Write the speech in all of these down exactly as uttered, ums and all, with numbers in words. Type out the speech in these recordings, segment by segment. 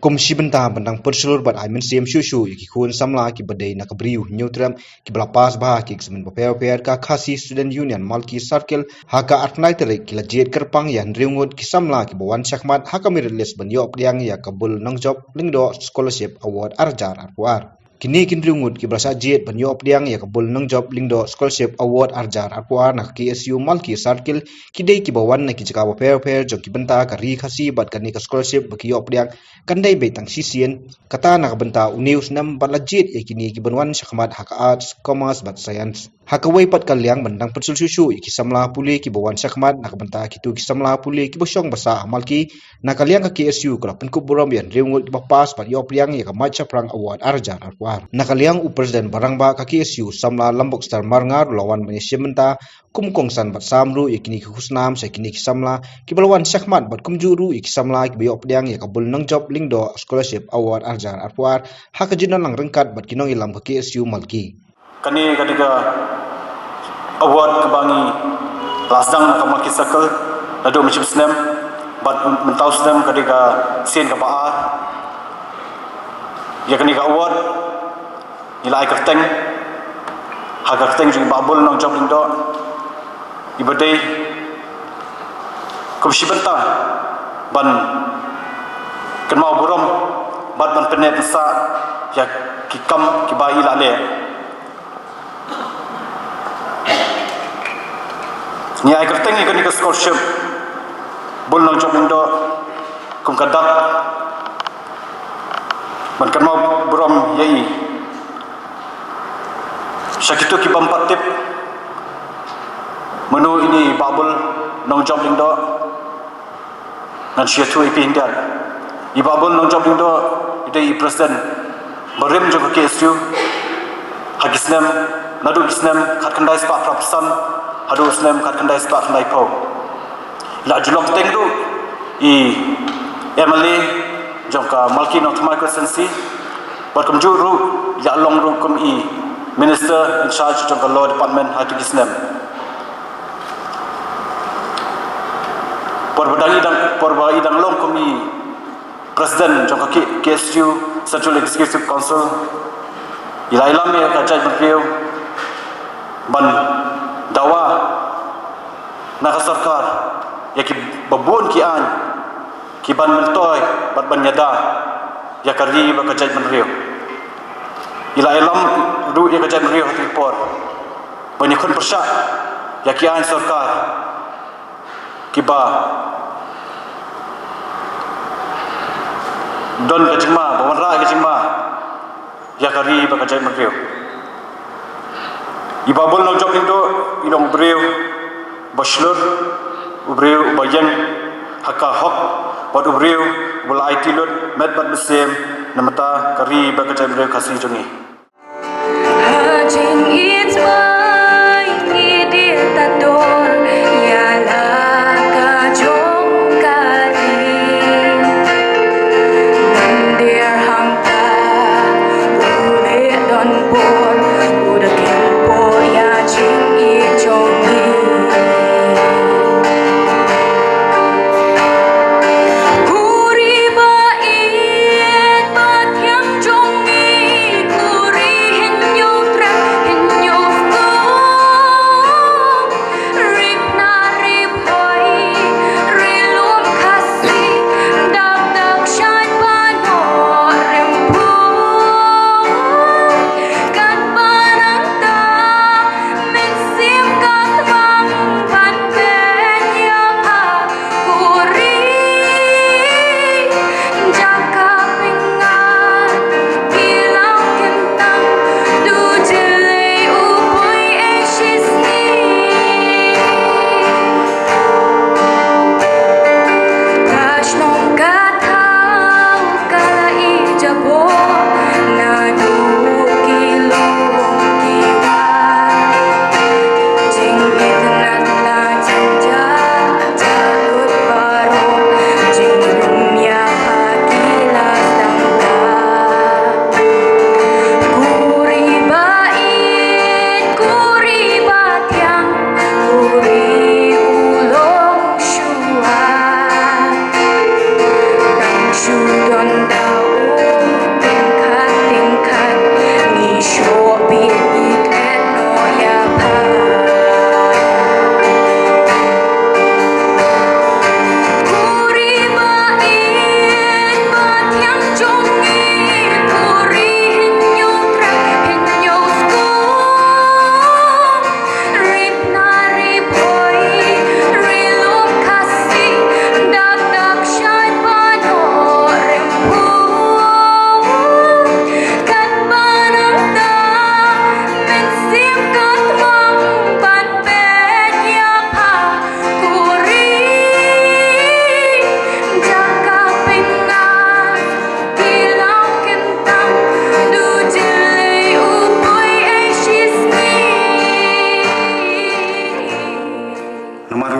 Kum shi bynta ban dang pynshlur bad ai mynsiem shuh shuh ïa ki khun samla kiba dei na ka Bri u Hynñiewtrep kiba la pass bha ki exam bapher bapher, ka Khasi Student Union Malki Circle ha ka arphew khyndai tarik ki la jied kyrpang ïa hynriew ngut ki samla kiba wan shakhmat ha ka merit list ban ïoh pdiang ïa ka Bull Nongjop Lyngdoh Scholarship Award ar hajar arphew ar. Kine ki hynriew ngut kiba la shah jied ban ïoh pdiang ïa ka Bull Nongjop Lyngdoh Scholarship Award ar hajar arphew ar na ka K S U Malki Circle ki dei kiba wan na ki jaka bapher bapher jong ki bynta ka Ri Khasi, bad kane ka scholarship ba ki ïoh pdiang kan dei beit tang shisien, kata na ka bynta une u snem, bad la jied ïa kine kiban wan shakhmat ha ka Arts, Commerce bad Science. Ha kawei pat ka liang ban dang pynshai shuh shuh ïa ki samla pule kiba wan shakhmat na ka bynta kito ki samla pule kiba shong basa ha Malki, na ka liang ka K S U ka la pynkup burom ïa hynriew ngut kiba pass bad ïoh pdiang ïa ka Mait Shaphrang Award ar hajar arphew ar. Na ka liang u President ba rangbah ka K S U, samla Lambokstar Marngar, u la wan ban ïashim bynta kum u kongsan bad sam ruh ïa kine ki khusnam sha kine ki samla kiba la wan shakhmat, bad kumjuh ruh ïa ki samla kiba ïoh pdiang ïa ka Bull Nongjop Lyngdoh Scholarship Award ar hajar arphew ar ha ka jingdon lang ryngkat bad ki nongïalam ka K S U Malki. Kane ka dei ka award kaba ngi la sdang na ka Malki Circle naduh mynshem snem, bad mynta u snem ka dei ka sien kaba ar. Ïa kane ka award ngi la ai kyrteng ha ka kyrteng jong i Bah Bull Nongjop Lyngdoh, iba dei kum shi bynta ban kynmaw burom bad ban pynneh pynsah ïa ki kam kiba i la leh. Ngi ai kyrteng ïa kane ka scholarship Bull Nongjop Lyngdoh kum ka dak ban kynmaw burom ïa i. Sha kito ki bym pat tip mano ine i Bah Bull Nongjop Lyngdoh, ngan shu ïathuh ïa phi hynrei. I Bah Bull Nongjop Lyngdoh i dei i president barim jong ka K S U ha ki snem, naduh ki snem khatkhyndai spah phra phew san haduh u snem khatkhyndai spah khyndaiphew. La ju long teng ruh i M L A jong ka Malki Nongthymmai constituency, bad kumjuh ruh la long ruh kum i Minister in charge jong ka Law Department ha kito ki snem. Por ba dang i dang, por ba i dang long kum i President jong ka K-, K S U Central Executive Council, i la ïalam ïa ka jaitbynriew ban dawa na ka sorkar ïa kiba bun ki aiñ kiban myntoi bad ban ïada ïa ka ri bad ka jaitbynriew. I la ïalam ruh ïa ka jaitbynriew ha kine ki por ban ïakhun pyrshah ïa ki aiñ sorkar kiba don ka jingma, ba wanrah ka jingma ïa ka ri bad ka jaitbynriew. I Bah Bull Nongjop Lyngdoh i long u briew ba shlur, u briew uba ïeng ha ka hok, bad u briew uba la aiti lut met bad mynsiem na ka bynta ka ri bad ka jaitbynriew Khasi jong ngi. Ha jingithuh ngi dei ta don ïa la ka jong ka ri. Mynta hangta u leh don por u da kynpoh ïa jingithuh jong ngi. Ko ri ba ïeit ba thiang jong ngi, ko ri Hynñiewtrep, Hynñiewtrep.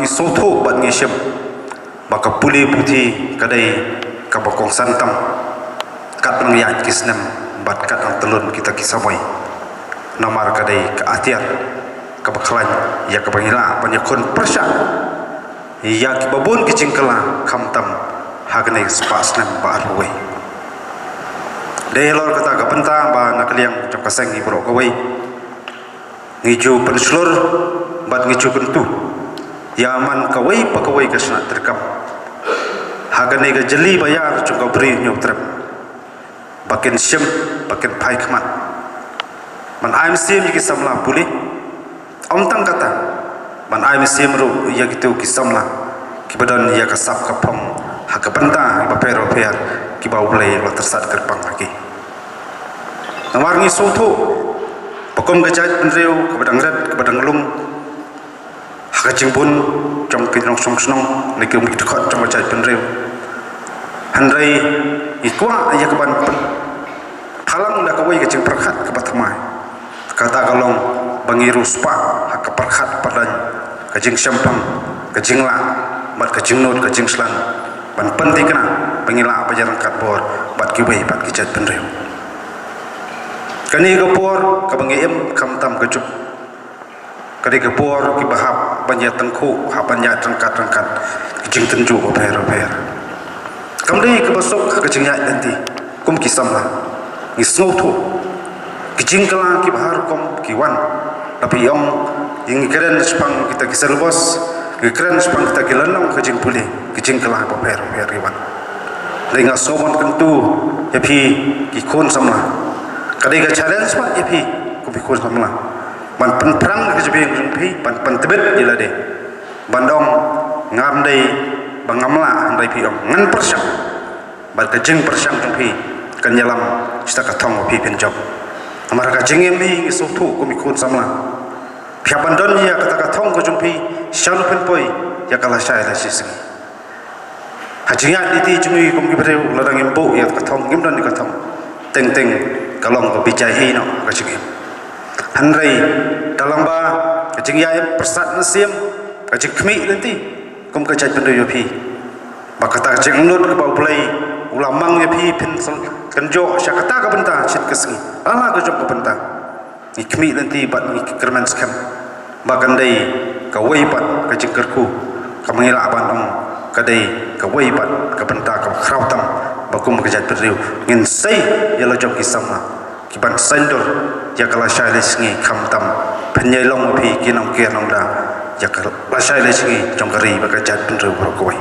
Sngewthuh bad ngi shim ba ka pule puthi ka dei kaba kongsan tam, kat nang ïaid ki snem bad kat nang tyllun kita ki samoi. Namar ka dei ka atiar kaba khlaiñ ïa kaba ngi lah ban ïakhun pyrshah ïa kiba bun ki jingkylla, khamtam ha kane ka spah snem ba arphew wei. Dei halor kata ka bynta ba na ka liang jong ka seng ngi baroh kawei ngi ju pynshlur bad ngi ju kyntu ïa man kawei pa kawei ka shna treikam ha kane ka jylli ba ïar jong ka Bri Hynñiewtrep, ba kin shim, ba kin phai khmat ban ai mynsiem ïa ki samla pule. Ym tang kata, ban ai mynsiem ruh ïa kito ki samla kiba don ïa ka sap ka phong ha ka bynta bapher bapher kiba U Blei u la tyrsad kyrpang ha ki. Namar ngi sngewthuh ba kum ka jaitbynriew kaba dang rit, kaba dang lung ha ka jingbun jong ki nongshong shnong ne ki um ki dkhot jong ka jaitbynriew, hynrei ngi kwah ïa ka ban pyn- phalang da kawei ka jingpyrkhat kaba thymmai. Kata ka long ba ngi riewspah ha ka pyrkhat pyrdain, ka jingshemphang, ka jinglah bad ka jingnud, ka jingshlan ban pynthikna ba ngi lah ban ïaryngkat bor bad kiwei pat ki jaitbynriew. Kane ka por kaba ngi im khamtam ka juk, ka dei ka por kiba hap ban ïatyngkhuh, hap ban ïaryngkat ryngkat ki jingtynjuh bapher bapher. Kam dei kaba suk ha ka jingïaid lynti kum ki samla. Ngi sngewthuh ki jingkylla kiba har rukom ki wan. Lada phi ong, ngi kren shaphang kita ki syllabus, ngi kren shaphang kita ki lynnong ka jingpule, ki jingkylla bapher bapher ki wan. Dei nga sngew ban kyntu ïa phi ki khun samla, ka dei ka challenge pat ïa phi kum ki khun samla, ban pynphrang ka jabieng jong phi, ban pyntbit ïa lade, ban ong ngam dei ba ngam lah, hynrei phi ong ngan pyrshang bad ka jingpyrshang jong phi kan ïalam sha ka thong ba phi pynjop. Namar ka jingim hi ngi sngewthuh kum ki khun samla, phi hap ban don ïa kata ka thong ka jong phi sha u pynpoi ïa ka lashai lashisngi. Ha jingïaid lynti jong ngi kum ki briew, lada ngim buh ïa ka thong, ngim don ïa ka thong, teng teng ka long kaba bijai hi noh ka jingim. Hynrei da long ba ka jingïaid pyrsad mynsiem, ka jingkhmih lynti kum ka jaitbynriew ïa phi, ba kata ka jingangnud kaba U Blei u la mang ïa phi phin sel kynjoh sha kata ka bynta shisien ka sngi, la la ka jong ka bynta. Ngi khmih lynti bad ngi kyrmen skhem ba kan dei kawei pat ka jingkyrkhu kaba ngi lah ban ong ka dei kawei pat ka bynta kaba khraw tam, ba kum ka jaitbynriew ngin sei ïa la jong ki samla ki ban saiñdur ïa ka lashai lashisngi, khamtam pynïaid long phi ki nongkiar nongda ïa ka lashai lashisngi jong ka ri bad ka jaitbynriew baroh kawei.